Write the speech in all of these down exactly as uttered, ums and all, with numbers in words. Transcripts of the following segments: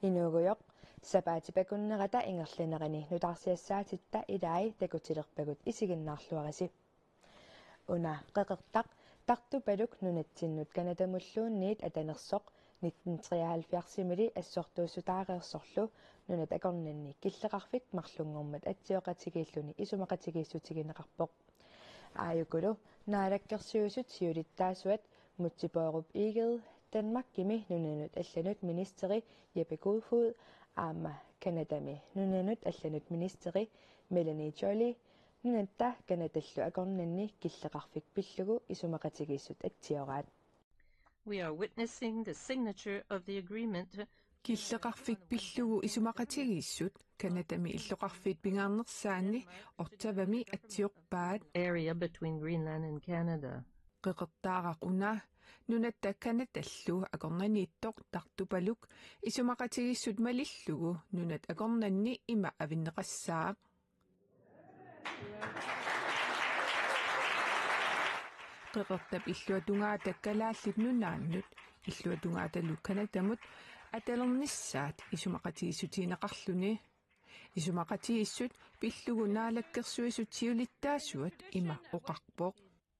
Inuugujoq, sapaatip akunnerata ingerlanerani nutaarsiassaatitta ilai takutilerpagut isiginnaarluarisi. Una qeqertaq Tartupaluk nunatsinnut Canadamulluunniit atanersoq nitten treoghalvfjerdsimili assortuussutaareersorlu nunat akornanni killeqarfik marlunngormat atsioqatigiilluni isumaqatigiissutigineqarpoq. Aajukulu Naalakkersuisut siulittaasuat Múte Bourup Egede, Danmarkimi nunanut allanut ministeri Jeppe Kofod aamma Canadami nunanut allanut ministeri Mélanie Joly nunatta Canadallu akornanni killeqarfik pillugu isumaqatigiissut atsioraat. We are witnessing the signature of the agreement. Killeqarfik pillugu isumaqatigiissut Canadami illoqarfiit pingaarnersaanni Ottawami atsiorpaat. Area between Greenland and Canada. Qeqertaaraq una nunatta Canadallu akornanniittoq Tartupaluk isumaqatigiissut malillugu nunat akornanni ima avinneqassaaq. Qeqertap illuatungaata Kalaallit Nunaannut illuatungaatalu Canadamut atalernissaat isumaqatigiissutigineqarluni. Isumaqatigiissut pillugu Naalakkersuisut siulittaasuat ima oqarpoq.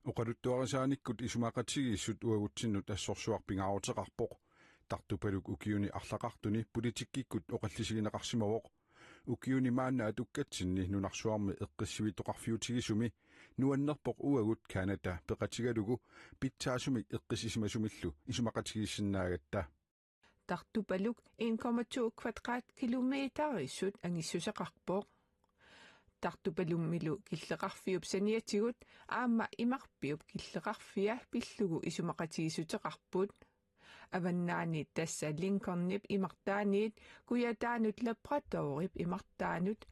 Oqaluttuarisaanikkut isumaqatigiissut uagutsinnut assorsuaq pingaaruteqarpoq. Tartupaluk ukiuni arlaqartuni politikkikkut oqallisigineqarsimavoq. Ukiuni maanna atukkatsinni nunarsuarmi eqqissivittoqarfiutigisumi nuannerpoq uagut Canada peqatigalugu pitsaasumik eqqissisimasumillu isumaqatigiissinnaagatta. Tartupaluk en komma to kvadratkilometerisut angissuseqarpoq. Tartupalummilu killeqarfiup saniatigut aamma imarpiup killeqarfia pillugu isumaqatigiissuteqarput. Avannaani tassa Lincolnip imartaaniit kujataanut Labradorip imartaanut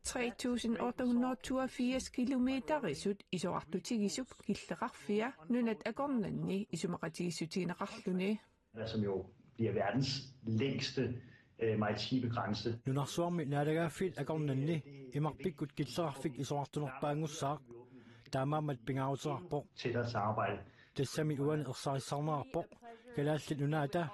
tre tusind otte hundrede toogfirs kilometerisut isorartutigisup killeqarfia nunat akornanni isumaqatigiissutigineqarluni. Som jo bliver verdens længste øh, maritime grænse. Nunarsuarmi naalagaaffiit akornanni imarpikkut killeqarfik isorartunerpaanngussaaq. Taamaammat pingaaruteqarpoq. Tættere samarbejde. Tassami uani ersarissarneqarpoq Kalaallit Nunaata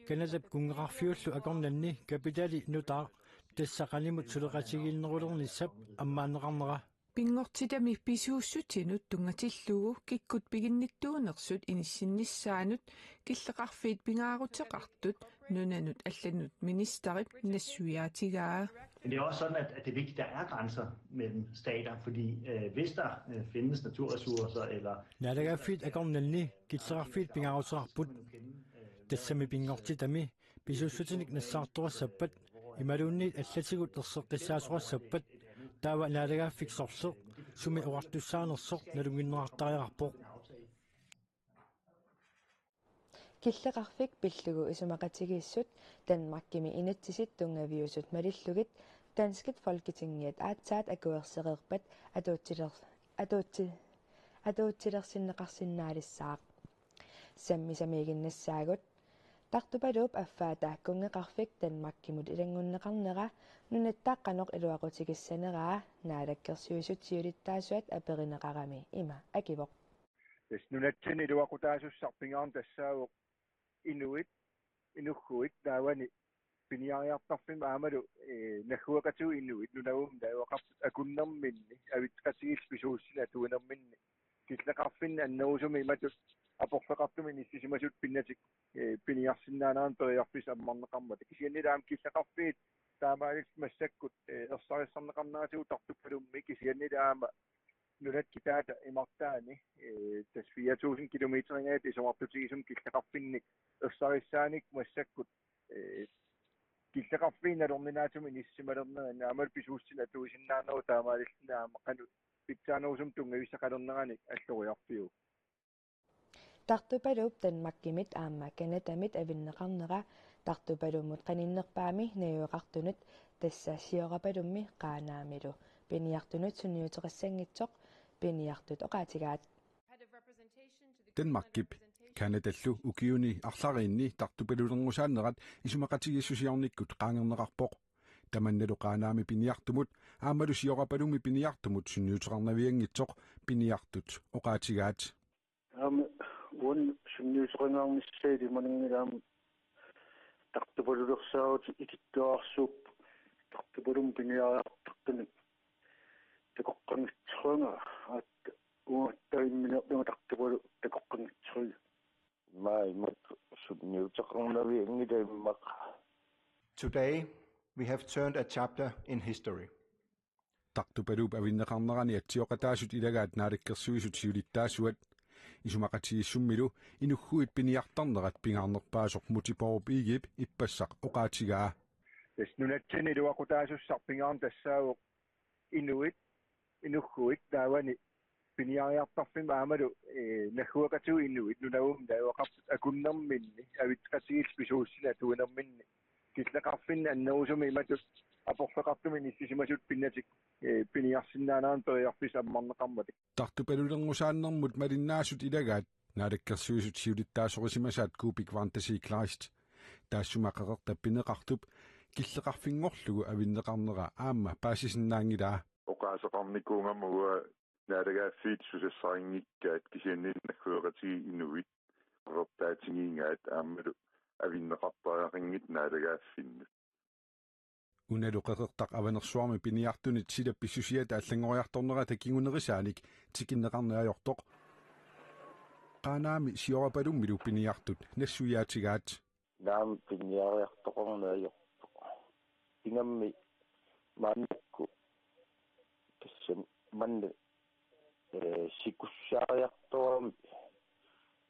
Canadap kunngeqarfiullu akornanni kapitali nutaaq, tassa qanimut suleqatigiinnerulernissap ammaanneqarnera. Pinngortitami pisuussutinut tunngatillugu kikkut piginnittuunersut inissinnissaannut killeqarfiit pingaaruteqartut nunanut allanut ministerip nassuiaatigaa. Men det er også sådan, at, at det er vigtigt, at der er grænser mellem stater, fordi øh, hvis der øh, findes naturressourcer eller Naalagaaffiit akornanni killeqarfiit pingaaruteqarput. Tassami pinngortitami pisuussutinik nassaartoqassappat imaluunniit allatigut erseqqissaasoqassappat taava naalagaaffik sorleq sumi oqartussaanersoq nalunnginnerartariaqarpoq. Killeqarfik pillugu isumaqatigiissut Danmarkimi inatsisit tunngaviusut malillugit danskit Folketingiat aatsaat akuersereerpat atuutsiler-, atuutsi-, atuutsilersinneqarsinnaalissaaq. Sammisamiiginnassaagut Tartupaluup affaata kunngeqarfik Danmarkimut ilanngunneqarnera nunatta qanoq iluaqutigissaneraa Naalakkersuisut siulittaasuat aperineqarami ima akivoq. Tassa nunatsinni iluaqutaasussaq pingaarneq tassaavoq inuit, inughuit taavani piniariartarfimmut aammalu eh, naggueqatigut inuit nunagummi najugaqartut akunnerminni avitseqatigiillu pisuussineq atuinerminni killeqarfinni annerusumik imatut aporfeqartumik inissisimasut pinnatik eh, piniarsinnaaneranni periarfissat ammarneqarmata. Kisiannili aamma killeqarfiit taamaalillutik massakkut eh, ersarissarneqarneratigut Tartupalummi kisiannili aamma nunat kitaata imartaani eh, tassa fire tusind kilometerinngajaat isorartutigisumik killeqarfinni ersarissaannik massakkut eh, killeqarfiit nalorninaatsumik inissisimalerneranni aammalu pisuussineq atuisinnaaneruvoq taamaalilluni aamma qanoq pitsaanerusumik tunngavissaqalerneranik alloriarfiuvoq. Tartupaluup Danmarkimit aamma Canadamit avinneqarnera Tartupalummut qaninnerpaami najugaqartunut tassa Siorapalummi Qaanaamilu piniartunut sunniuteqassanngitsoq piniartut oqaatigaat. Danmarkip Canadallu ukiuni arlariinni Tartupalulerngusaannerat isumaqatigiissusiornikkut qaangerneqarpoq. Tamannalu Qaanaami piniartumut aammalu Siorapalummi piniartumut sunniuteqarnavianngitsoq piniartut oqaatigaat. Aamma uani sunniuteqangaarnissaa ilimananngilaq aamma Tartupalulersaarutit ikittuararsuupput, Tartupalummi piniariartartunik takoqqanngitsorujuuara, aat uattavimminiorlu Tartupalu takoqqanngitsorujuuvoq. Maimut sunniuteqarnavianngilaq immaqa. Today, we have turned a chapter in history. Tartupaluup avinneqarnerani atsioqataasut ilagaat Naalakkersuisut siulittaasuat. Isumaqatigiissummilu inughuit piniartarnerat pingaarnerpaasoq Múte Bourup Egedep ippassaq oqaatigaa. Tassa nunatsinni iluaqutaasussaq pingaarneq tassaavoq inuit, inughuit taavani piniariartarfimmik aammalu, eh, naggueqatigut inuit nunavummi najugaqartut akunnerminni, avitseqatigiillu pisuussineq atuinerminni, killeqarfinni annerusumik imatut aporfeqartumik inissisimasutut pinnatik, eh, piniarsinnaanerannik periarfissaq ammarneqarmata. Tartupalulerngusaanermut malinnaasut ilagaat Naalakkersuisut siulittaasorisimasaat Kuupik Wandasi Kleist. Taassuma qeqertap pineqartup killeqarfinngorlugu avinneqarnera aamma paasisinnaanngilaa. Oqaaseqarnikuugama uanga naalagaaffiit susassaqanngikkaat kisianni naggueqatigiit inuit qeqertaatigigaat aammalu avinneqartariaqanngitsut naalagaaffinnut. Unalu qeqertaq Avanersuarmi piniartunit sila pissusiata allanngoriartornerata kingunerisaanik tikinneqarneq ajortoq. Qaanaami Siorapalummilu piniartut nassuiaatigaat. Naamik piniariartoqarneq ajorpoq. Ingammik maannakkut tassami manna, eh, sikussaariartorami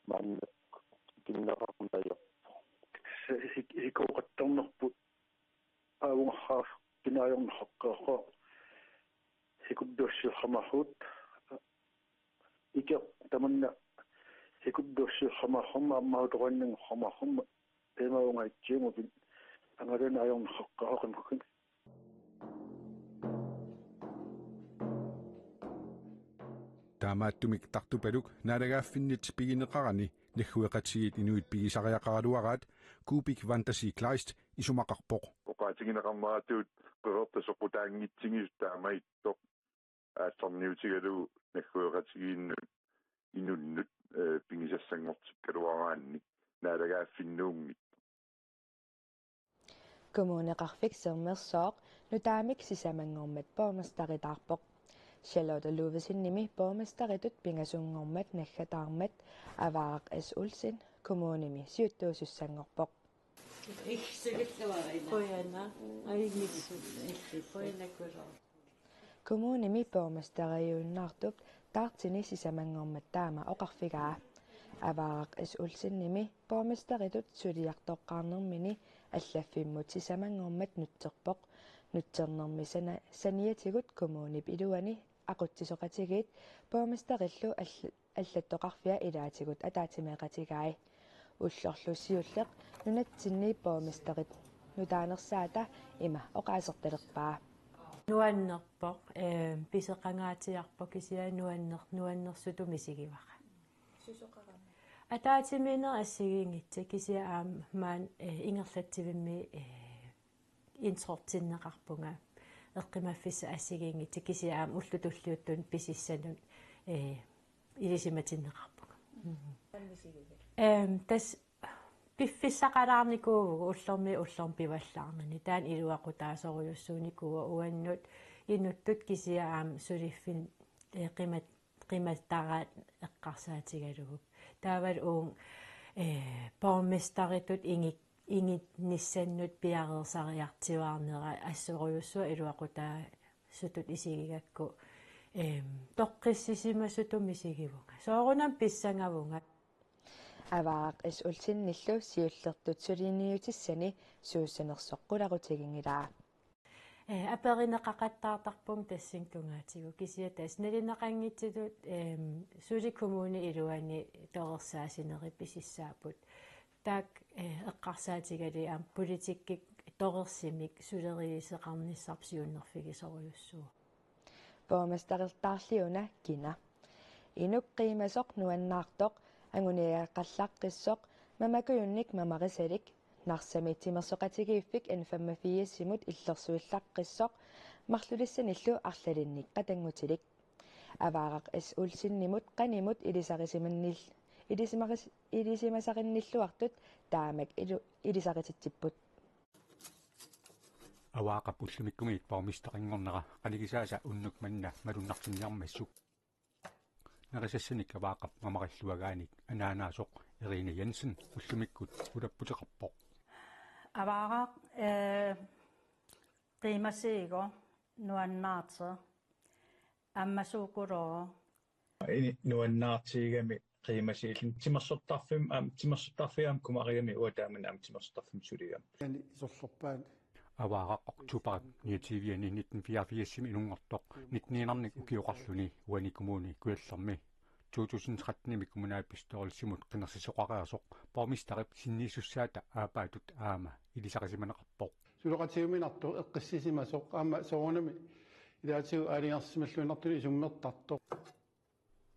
maannakkut tikinneqarneq ajorpoq. Tassa hik-, hikooqattarnerput aavungarhaaq kinaajornersoqqaarpoq. Hikuttuassioramaarput. Ikeq tamanna hikuttuassioramaarput, ammaarutoqannanngoramaarput. Taamaavunga itsiumupin angalana ajornersoqqaarpoq qanoq. Taamaattumik Tartupaluk naalagaaffinnit pigineqarani naggueqatigiit inuit pigisariaqaraluaraat Kuupik Wandasi Kleist isumaqarpoq. Oqaatigineqarneratut qeqertat soqutaanngitsigisut taamaattoq aallarniutigalugu naggueqatigiinnut inunnut, eh, pigisassanngortikkaluaraanni naalagaaffinnuunngitsoq. Kommuneqarfik Sermersooq nutaamik sisamanngormat borgmesteritaarpoq. Charlotte Ludvigsenimi borgmesteritut pingasunngormat naggataarmat Avaaraq S. Olsen kommunimi siuttuusussanngorpoq. Qujanaq. Ajunngissut. Qujanaq. Kommunimi borgmesteriujunnaartup taartini sisamanngormat taama oqarfigaa. Avaaraq S. Olsenimi borgmesteritut suliartoqqaarnermini allaffimmut sisamanngormat nutserpoq. Nutsernermi sana-, saniatigut kommunip iluani aqutsisoqatigiit borgmesterillu all-, allattoqarfia ilaatigut ataatsimeeqatigai. Ullorlu siulleq nunatsinni borgmesterit nutaanersaata ima oqaasertalerpaa. Nuannerpoq, eh, pisoqangaatsiarpoq kisianni nuanner-, nuannersutut misigivara. Susoqarami. Ataatsimiinnerit assigiinngitsut kisianni aamma maani, eh, ingerlatsivimmi, eh, insertinneqarpunga eqqimaffissat assigiinngitsut kisianni aamma ullut tulliuttut pisissanut, eh, ilisimatinneqarpunga. Mhm. Ehm, tassa piffissaqalaarnikuuvugut ullormiit ullormut pivallaarnani. Taanna iluaqutaasorujussuunikuuvoq uannut inuttut kisianni aamma suliffinni, eh, qimat-, qimattaraat eqqarsaatigalugu. Taavalu uunga, eh, borgmesteritut ingi-, inginnissannut piareersariartuaarnera assorujussuaq iluaqutaasutut isigigakku, ehm, toqqissisimasutut misigivunga. Soorunami pissangavunga. Avaaraq S. Olsenillu siullertut suliniutissani suussanersoq qularutiginngilaa. Eh, aperineqaqattaartarpunga tassani tungaatigut kisianni tassa nalineqanngitsutut, ehm, suli kommunip iluani torersaasinerit pisissaapput. Taakku, eh, eqqarsaatigalugit aamma politikkikkut torersumik suleriaaseqarnissarput siunnerfigisorujussuuvoq. Borgmesterertaarli una kina? Inuk qiimasoq nuannaartoq, anguniagaqallaqqissoq, mamakujunnik mamarisalik, Narsami timersoqatigiiffik N femogfirsimut illersuillaqqissoq, marlulissanillu arlalinnik qatanngutilik. Avaaraq S. Olsenimut qanimut ilisarisimannil-, Ilisimaris-, ilisimasarinnilluartut taamak ilu-, ilisarititsipput. Avaaqap ullumikkumiit borgmesterinngornera qanigisaasa unnuk manna malunnartinniarmassuk. Nerisassanik Avaaqap mamarilluagaanik anaanaasoq Irina Jensen ullumikkut ulapputeqarpoq. Avaaraq, eh, qiimasiigo nuannaarteq. Ammasuukuloo. Ini nuannaartigami qiimasiilluni timersortarfimmi, aamma timersortarfiit aamma kumarigami uanga taamani aamma timersortarfimmi suliami. Ani isorlerpaani. Avaaraq oktober niogtyve-ani nitten fireogfirsimi inunngortoq nitten-iinnarnik ukioqarluni uani Kommune Kujallermi to tusind tretten-imi kommunalbestyrelsimut qinersisoqareersoq borgmesterip sinniisussaata aappaatut aamma ilisarisimaneqarpoq. Suleqatiguminartoq eqqissisimasoq aamma soorunami ilaatigut aalajangersimalluinnartuni isummertartoq.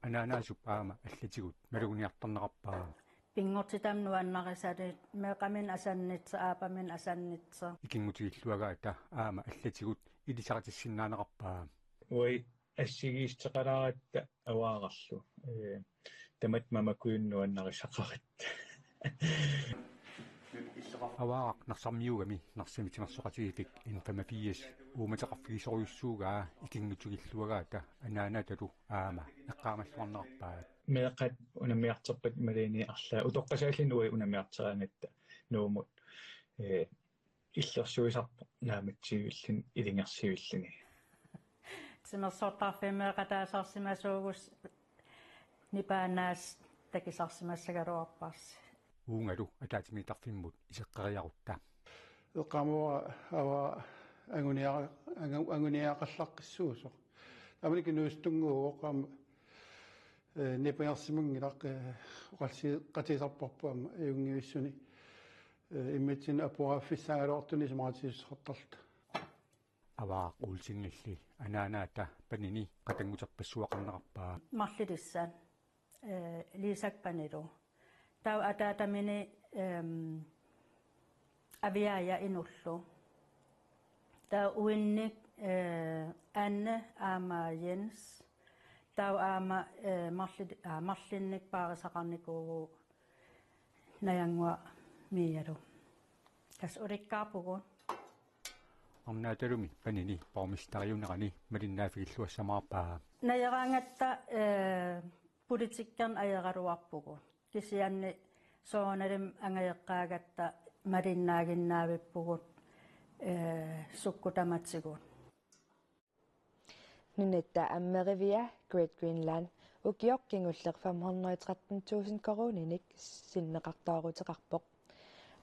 Anaanaasup aamma allatigut malugniartarneqarpaa. Pinngortitami nuannarisalit, meeqqaminnit asannitseq, aappaminnik asannitseq. Ikinngutigilluagaata aamma allatigut ilisaritissinnaaneqarpaa. Uagut assigiissuteqalaaratta Avaararlu. Ee, tamatta mamakujunnik nuannarisaqaratta. Avaaraq Narsarmiuugami Narsami timersoqatigiiffik N femogfirs uummateqarfigisorujussuugaa ikinngutigilluagaata anaanaatalu aamma eqqaamalluarnerarpaat. Meeqqat unammiartorpata imaluunniit arlaat utoqqasaalluni uagut unammiarteraangatta Nuummut, ee, illersuisarpoq naammassivilluni ilungersivilluni. Timersortarfimmeeqataasarsimasuugussiuk nipaannaas takusarsimassagaluarparsi. Uungalu ataatsimiittarfimmut iseqqeriarutta. Eqqaamavara Avaaraq angunia-, angu-, anguniagaqallaqqissuusoq. Taamanikkut nuussutunnguuvoq aamma, ee, nipangersimanngilaq, ee, oqalliseqatigisarparput aamma ajunngivissuni, ee, immitsinnut apuaffissaagaluartuni isumaqatigiissuteqartarluta. Avaaraq Olsenilli anaanaata Panini qatannguterpassuaqarnerarpaa. Marlulissaat, eh, Liisak Panilu. Taava ataatamini, ehm, Aviaja Inullu. Taava uinnik, eh, Anne aamma Jens. Taava aamma, eh, marlu-, aa, marlunnik paarisaqarnikuuvugut Najannguaq Mialu. Tassa ulikkaarpugut. Arnaatalumi Panini borgmesteriunerani malinnaaffigiilluassamaarpaa. Najeraangatta, eh, politikkerneq ajoragaluarpugut. Kisianni soorunalimi angajoqqaagatta malinnaaginnavippugut, eh, sukkut tamatigut. Nunatta ammerivia Great Greenland ukioq kingulleq fem hundrede og tretten tusind koruuninik sinneqartooruteqarpoq.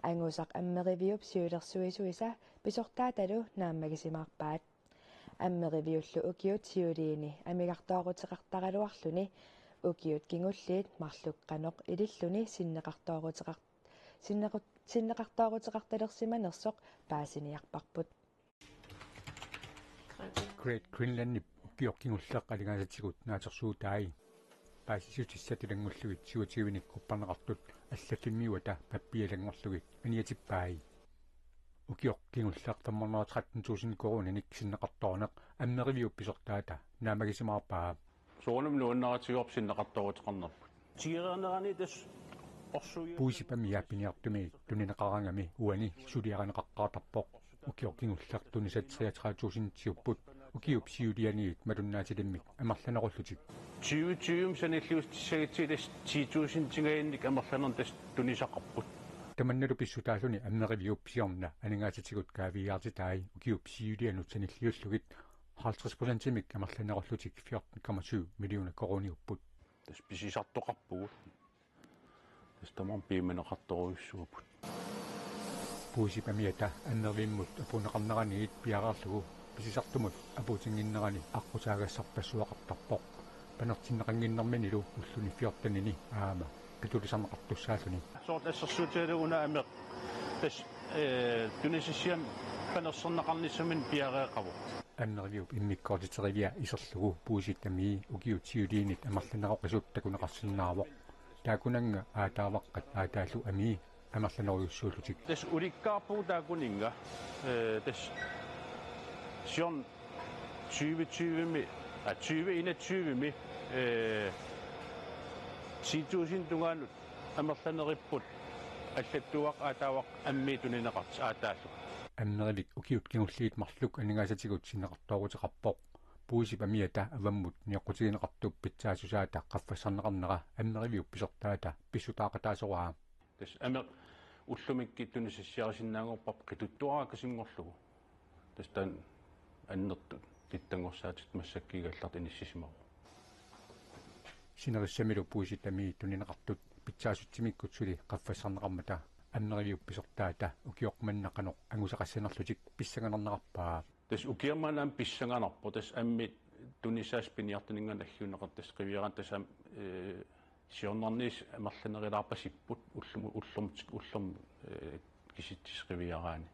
Angusaq ammeriviup siulersuisuisa pisortaatalu naammagisimaarpaat. Ammeriviullu ukiut siuliini amigartooruteqartaraluarluni ukiut kingulliit marluk qanoq ililluni sinneqartooruteqar-, sinnequt-, sinneqartooruteqartalersimanersoq paasiniarparput. Great Greenlandip ukioq kingulleq aningaasatigut naatsorsuutai paasissutissat ilanngullugit syvogtyvenik upperneqartut allaffimmiuata pappialanngorlugit aniatippai. Ukioq kingulleq fem hundrede og tretten tusind koruuninik sinneqartoorneq ammeriviup pisortaata naammagisimaarpaa. Soorunami nuannaarutigaarput sinneqartooruteqarnerput. Tigoriarnerani tassa orsuia- Puisip amia piniartumik tunineqaraangami uani suliarineqaqqaartarpoq. Ukioq kingulleq tunisat treogtredive tusindiupput ukiup siulianiit malunnaatilimmik amerlanerullutik. Tyve tyve sanilliussutissagutsigit tassa ti tusindingajannik amerlanernik tassa tunisaqarput. Tamannalu pissutaalluni ammeriviup siorna aningaasatigut kaaviiaartitai ukiup siulianut sanilliullugit halvtreds procentimik amerlanerullutik fjorten komma syv millioner koruuniupput. Tassa pisisartoqarpugut. Tassa tamarmik piumaneqartorujussuupput. Puisip amiata ammerivimmut apuunneqarneraniit piareerlugu pisisartumut apuutinnginnerani aqqutaagassarpassuaqartarpoq. Panertinneqannginnerminilu ulluni fjortenini aamma pitulisarneqartussaalluni. Soorlu assersuutigalugu una ameq tassa, eh, tunisassiami panerserneqarnissaminut piareeqavoq. Ammeriviup immikkoortiterivia iserlugu puisit amii ukiut siuliinit amerlaneroqisut takuneqarsinnaavoq. Taakkunannga aataavaqqat aataallu amii amerlanerujussuullutik. Tassa ulikkaarpugut taakkuninnga, eh, tassa siorna tyve tyve-mi, ah, tyve enogtyve-mi, eh, Syv tusind tungaanut amerlaneripput allattuaq aataavaq ammit tunineqartut aataallu. Ammerivik ukiut kingulliit marluk aningaasatigut sinneqartooruteqarpoq. Puisip amiata avammut nioqqutigineqartup pitsaassusaata qaffassarneqarnera Ammeriviup pisortaata pissutaaqataasoraa. Tassa ameq ullumikkut tunisassiarisinnaanngorparput qituttuarakkasunngorlugu. Tassa taanna annertut tittanngorsaatitut massakkuugallartut inissisimavoq. Sinerissamilu puisit amiit tunineqartut pitsaassutsimikkut suli qaffassarneqarmata Ammeriviup pisortaata ukioq manna qanoq angusaqassanerlutik pissanganarnerarpaa. Tassa ukioq manna aamma pissanganarpoq, tassa ammit tunisaasut piniartuninngaanniit nalliunneqartut, tassa qiviaraanni tassa aamma, ee, siornarniit amerlanerulaarpasipput ullum-, ullum-, ullum-, ee, kisitsisit qiviaraanni.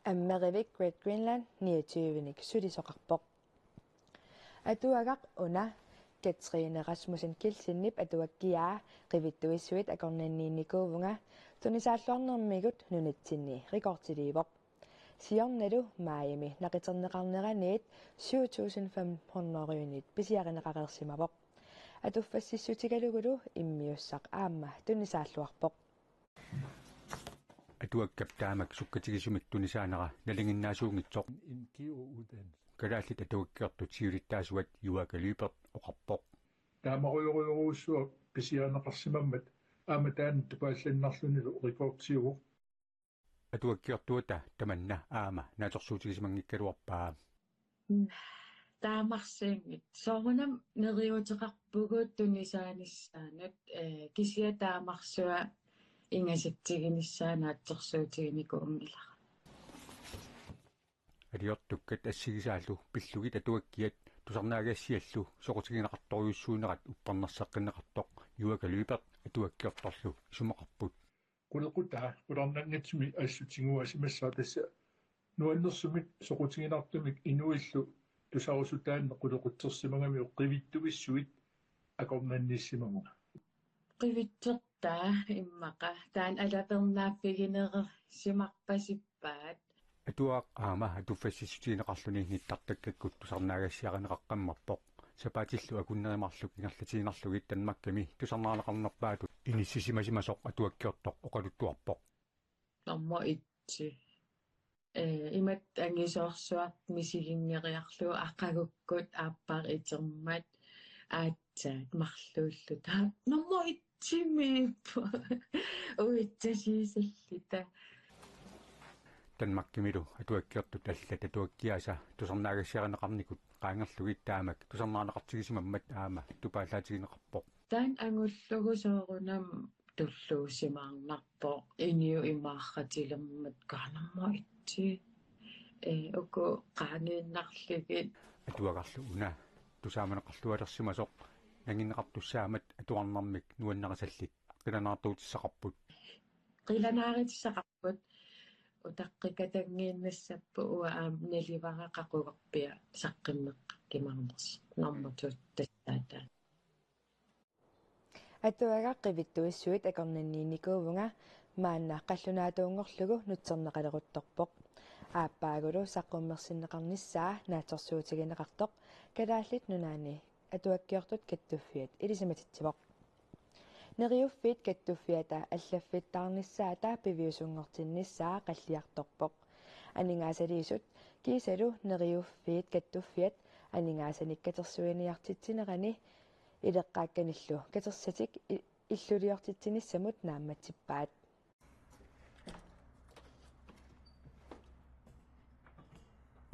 Ammerivik Great Greenland niogtyvenik sulisoqarpoq. Atuagaq una Katrine Rasmussen Kielsenip atuakkiaa Qivittuissuit akornanniinnikuuvunga tunisaalluarnermigut nunatsinni rekordiliivoq. Siornalu maajimi naqiterneqarneraniit syv tusind fem hundrede pisiarineqareersimavoq. Atuffassissutigalugulu immiussaq aamma tunisaalluarpoq. Atuakkap taamak sukkatigisumik tunisaanera nalinginnaasuunngitsoq. Kalaallit atuakkiortut siulittaasuat Juaaka Lyberth oqarpoq. Taamarujorujorujussuaq pisiarineqarsimammat aamma taanna tupaallannarlunilu rekordiuvoq. Atuakkiortuata tamanna aamma naatsorsuutigisimanngikkaluarpaa. Taamarsuunngitsoq. Soorunami neriuuteqarpugut tunisaanissaanut, ee, kisianni taamarsuaq ingasatsiginissaa naatsorsuutiginikuunngilara. Aliortukkat assigisaallu pillugit atuakkiat tusarnaagassiallu soqutiginaqartorujussuunerat uppernarseqqinneqartoq Juaaka Lyberth atuakkiortorlu isumaqarput. Qulequtaa qularnanngitsumik assut tiguaasimassaaq, tassa nuannersumik soqutiginartumik inuillu tusarusutaannik qulequtsersimagamiuk Qivittuissuit akornanniissimavunga. Qivittortaa immaqa taanna alapernaaffiginerusimarpasippaat. Atuagaq aamma atuffassissutigineqarluni nittartakkakkut tusarnaagassiarineqaqqammerpoq. Sapaatillu akunneri marluk ingerlatiinnarlugit Danmarkimi tusarnaarneqarnerpaatut inissisimasimasoq atuakkiortoq oqaluttuarpoq. Nummer et. Ee, imatut angisoorsuartut misiginngeriarlugu aqagukkut aappara itermat aatsaat marluulluta. Nummer et-imiippoq. Uitsasiisalluta. Danmarkimilu atuakkiortut allat atuakkiaasa tusarnaagassiarineqarnikut qaangerlugit taamak tusarnaarneqartigisimammat aamma tupaallaatigineqarpoq. Taanna angullugu soorunami tulluusimaarnarpoq, inuit imaarratilermat kaanarma itsi. Ee, uku qaangiinnarlugit. Atuagarlu una tusaamaneqarlualersimasoq nanginneqartussaammat atuarnermik nuannarisallit qilanaartuutissaqarput. Qilanaarutissaqarput. Utaqqikatanngiinnassapput, uanga aamma nalivara qaqugorpiaq saqqummeqqikkumaarnersoq. Nummer to tassaata. Atuagaq Qivittuissuit akornanniinnikuuvunga maanna qallunaatuunngorlugu nutserneqaleruttorpoq. Aappaagulu saqqummersinneqarnissaa naatsorsuutigineqartoq Kalaallit Nunaanni Atuakkiortut Kattuffiat ilisimatitsivoq. Neriuffiit Kattuffiata allaffittaarnissaata piviusunngortinnissaa qalliartorpoq. Aningaasaliisut kiisalu Neriuffiit Kattuffiat aningaasanik katersuiniartitsinerani ileqqaakkanillu katersatik i-, illuliortitsinissamut naammatsippaat.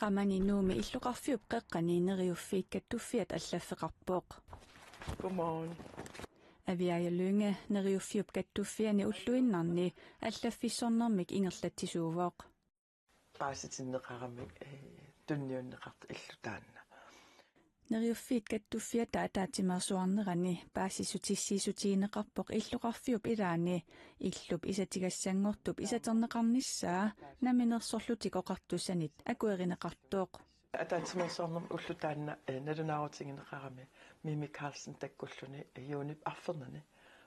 Qamani Nuummi illoqarfiup qeqqani Neriuffiit Kattuffiat allaffeqarpoq. Godmorgen. Aviaja Lynge Neriuffiup Kattuffiani ulluinnarni allaffissornermik ingerlatsisuuvoq. Paasitinneqarami, ee, tunniunneqartoq illu taanna. Neriuffiit Kattuffiata ataatsimeersuarnerani paasissutissiissutigineqarpoq illoqarfiup ilaani illup isatigassanngortup isaterneqarnissaa Namminersorlutik Oqartussanit akuerineqartoq. Ataatsimeersuarnermi ulloq taanna, ee, nalunaarutigineqarami Mimi Karlsen takkulluni, ee, juunip arfernani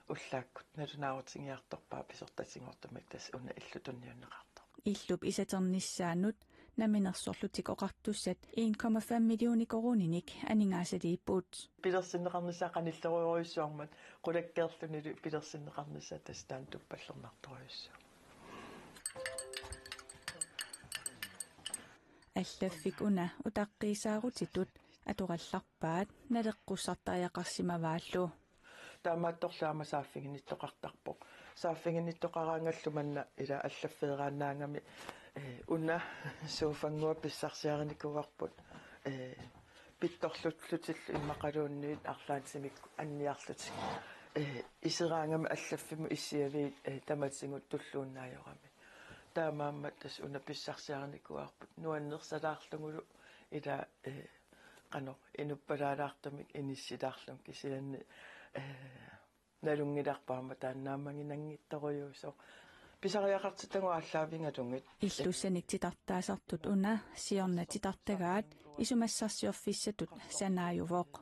ullaakkut nalunaarutigiartorpaa pisortatigortumik, tassa una illu tunniunneqartoq. Illup isaternissaanut Namminersorlutik Oqartussat en komma fem millioner koruuninik aningaasaliipput. Pilersinneqarnissaa qanillerujorujussuarmat qulakkeerlunilu pilersinneqarnissaat tassa taanna tuppallernartorujussuuvoq. Allaffik una utaqqiisaarutitut atorallarpaat naleqqussartariaqarsimavaallu. Taamaattorli aamma saaffiginnittoqartarpoq. Saaffiginnittoqaraangallu manna ila allaffeeraannaagami, eh, una sofannguaq pissarsiarinikuuarput, eh, pittorlullutillu immaqaluunniit arlaatigut anniarlutik. Eh, iseraangami allaffimmut issiaviit, eh, tamatigut tulluunnaajorami. Taamaammat tassa una pissarsiarinikuuarput nuannersalaarlugulu ila, eh, qanoq inuppalaalaartumik inissilaarlunga kisianni, eh, nalunngilarput aamma taanna naammaginanngitsorujuusoq. Pisariaqartittagut aallaavigalugit. Illussanik titartaasartut una siorna titartagaat isumassarsiorfissatut sanaajuvoq.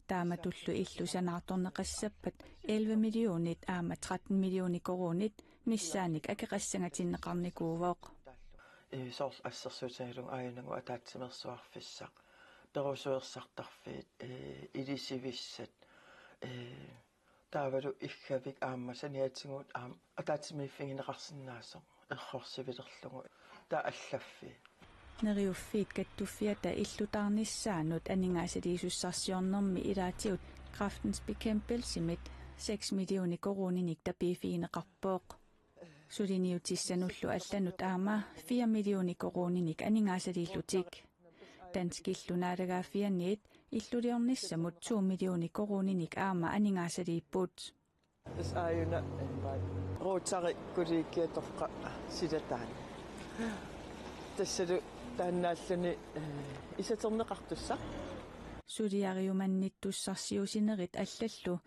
Taamatullu illut sanaartorneqassappat elleve millionit aamma tretten millioner koruunit missaannik akeqassangatinneqarnikuuvoq. Eh, soorlu assersuutigalugu aajuna ataatsimeersuarfissaq, perusuersartarfiit, eh, ilisivissat, eh, taavalu iggavik aamma saniatigut aamma ataatsimiiffigineqarsinnaasoq errorsivilerlugu taava allaffii. Neriuffiit Kattuffiata illutaarnissaanut aningaasaliisussarsiornermi ilaatigut Kræftens Bekæmpelsimit seks millioner koruuninik tapiiffigineqarpoq. Suliniutissanullu allanut aamma fire millioner koruuninik aningaasaliillutik. Danskillu naalagaaffianniit illuliornissamut to millioner koruuninik aamma aningaasaliipput. Tassa aajuna, eh, Rotary Kollegiatoqqat silataani. Tassalu taannaalluni, eh, isaterneqartussaq. Suliariumannittussarsiuussinerit allallu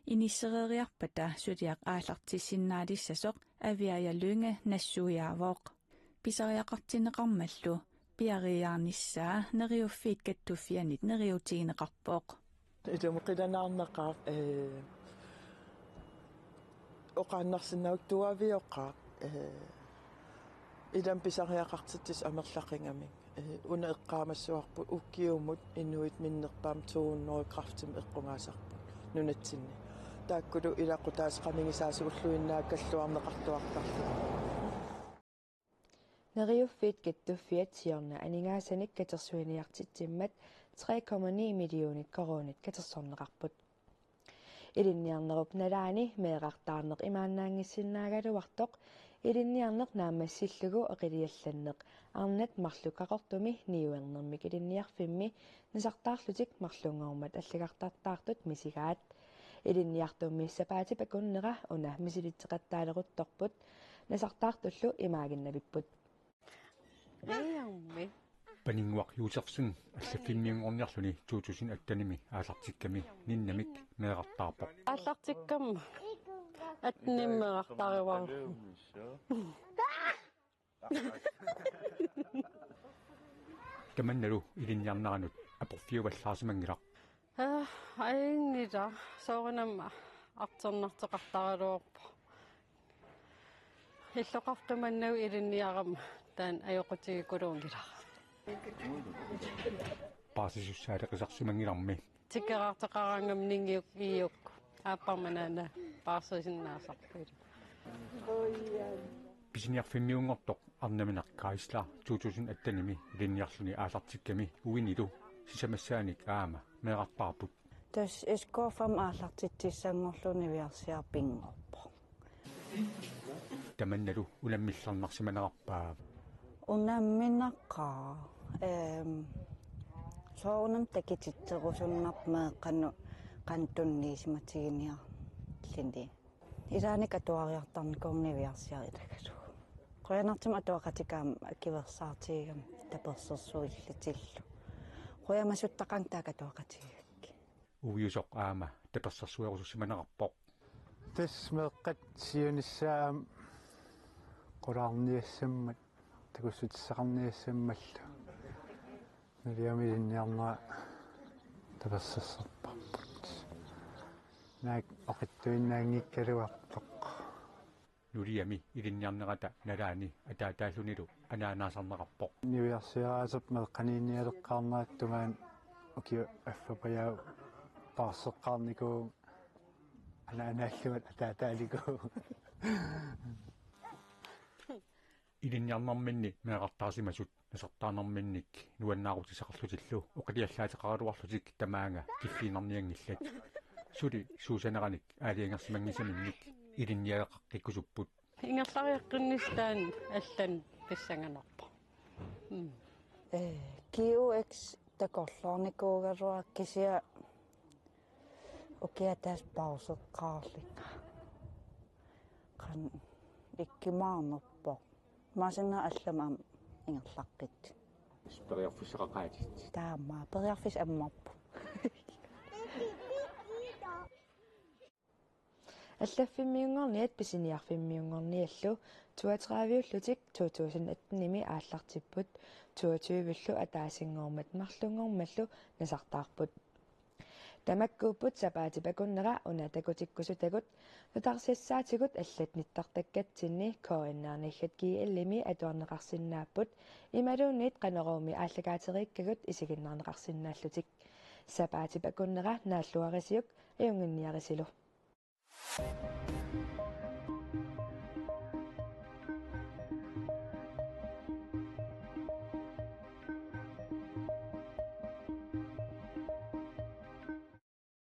inissereeriarpata suliaq aallartissinnaalissasoq Aviaja Lynge nassuiaavoq. Pisariaqartinneqarmallu piareeriarnissaa Neriuffiit Kattuffiannit neriuutigineqarpoq. Ilumut qilanaarnaqaaq, eh, oqaannarsinnaagukku tuavioqaaq, eh, ilami pisariaqartitsisut amerlaqigamik. Eh, una eqqaamassavarput ukiumut inuit minnerpaamik to hundrede kræftimik eqqugaasarput nunatsinni. Taakkulu ilaqutaasa qanigisaasa ulluinnaakalluarneqartuartarluni. Neriuffiit Kattuffiat siorna aningaasanik katersuiniartitsimmat tre komma ni millioner koruunit katersorneqarput. Ilinniarnerup nalaani meerartaarneq imaannaanngissinnaagaluartoq ilinniarneq naammassillugu oqiliallanneq arnat marluk Qaqortumi niuernermik ilinniarfimmi nasartaarlutik marlunngormat allagartartaartut misigaat. Ilinniartummi sapaatip akunnera una misilitseqattaaleruttorput nasartaartullu imaaginnavipput. Qiiarmi. Paninnguaq Josefsen allaffimmiunngorniarluni to tusind attenimi aallartikkami ninnamik meerartaarpoq. Aallartikkama attenimi meerartaarivara. Tamannalu ilinniarneranut aporfiuvallaarsimanngilaq. Ajunngilaq, soorunami artornartoqartaraluarpoq. Illoqarfiit mannagu ilinniarama taanna ajoqutigikuluunngilara. Paarsisussaaleqisarsimanngilarmi. Tikeraartoqaraangama ningiuk iuk aappama naana paarsisinnaasarput. Pisiniarfimmiunngortoq arnamineq Chrysler to tusind attenimi ilinniarluni aallartikkami uinilu sisamassaanik aamma meerartaarput. Tassa S K fem aallartitsissanngorlugu niviarsiarpinngorpoq. Tamannalu unammillernarsimanerarpaa. Unammineqaaq, ehm, soorunami takutitserusunnarpoq meeqqanut qanoq tunniusimatiginiarluni. Ilaanni atuariartarnikuugama niviarsiaq ilagalugu. Qujanartumik atuaqatikka aamma akuersaartigigami tapersersuillutillu. Qujamasuttaqaanga taakku atuaqatigigakkit. Uiusoq aamma tapersersuerusussimanerarpoq. Tassa meeqqat siunissaat aamma qulaarniassammat takussutissaqarniassammallu. Neriumik ilinniarnera tapersersorparput. Naak oqitsuinnaanngikkaluarpoq. Nuliami ilinniarnerata nalaani ataataallunilu anaanaasarneqarpoq. Niviarsiaraasap meeqqaniinnialeqqaarnerattungaan ukiut affapajaapput paarseqqaarnikuuvunga anaanaallunga ataataalikuuvunga. Ilinniarnerminni meerartaarsimasut nasartaarnerminnik nuannaarutissaqarlutillu oqiliallaateqaraluarlutik tamaanga kiffiinnarnianngillat. Suli suusaneranik aalajangersimanngisaminnik ilinnialeqqikkusupput. Ingerlariaqqinnissaa allanut pissanganarpoq. Mm. Ee, G U X takorloornikuugaluaq kisianni ukiaq tassa pauseqqaarlunga. Qanoq ikkumaarnerpoq. Maanna allamik aamma ingerlaqqittoq. Periarfissaqaqaatit. Taama, periarfissaq ammarpoq. Allaffimmiunngorniat pisiniarfimmiunngorniallu toogtredive-ullutik to tusind atten-imi aallartipput, toogtyve-llu ataasinngormat marlunngormallu nasartaarput. Tamakkuupput sapaatip akunnera una takutikkusutagut, nutarsissaatigut allat nittartakkatsinni K N R nihhat G L-imi atuarneqarsinnaapput, imaluunniit Qanoruumi aallakaateriikkagut isiginnaarneqarsinnaallutik. Sapaatip akunnera naalluarisiuk ajunnginniarisilu.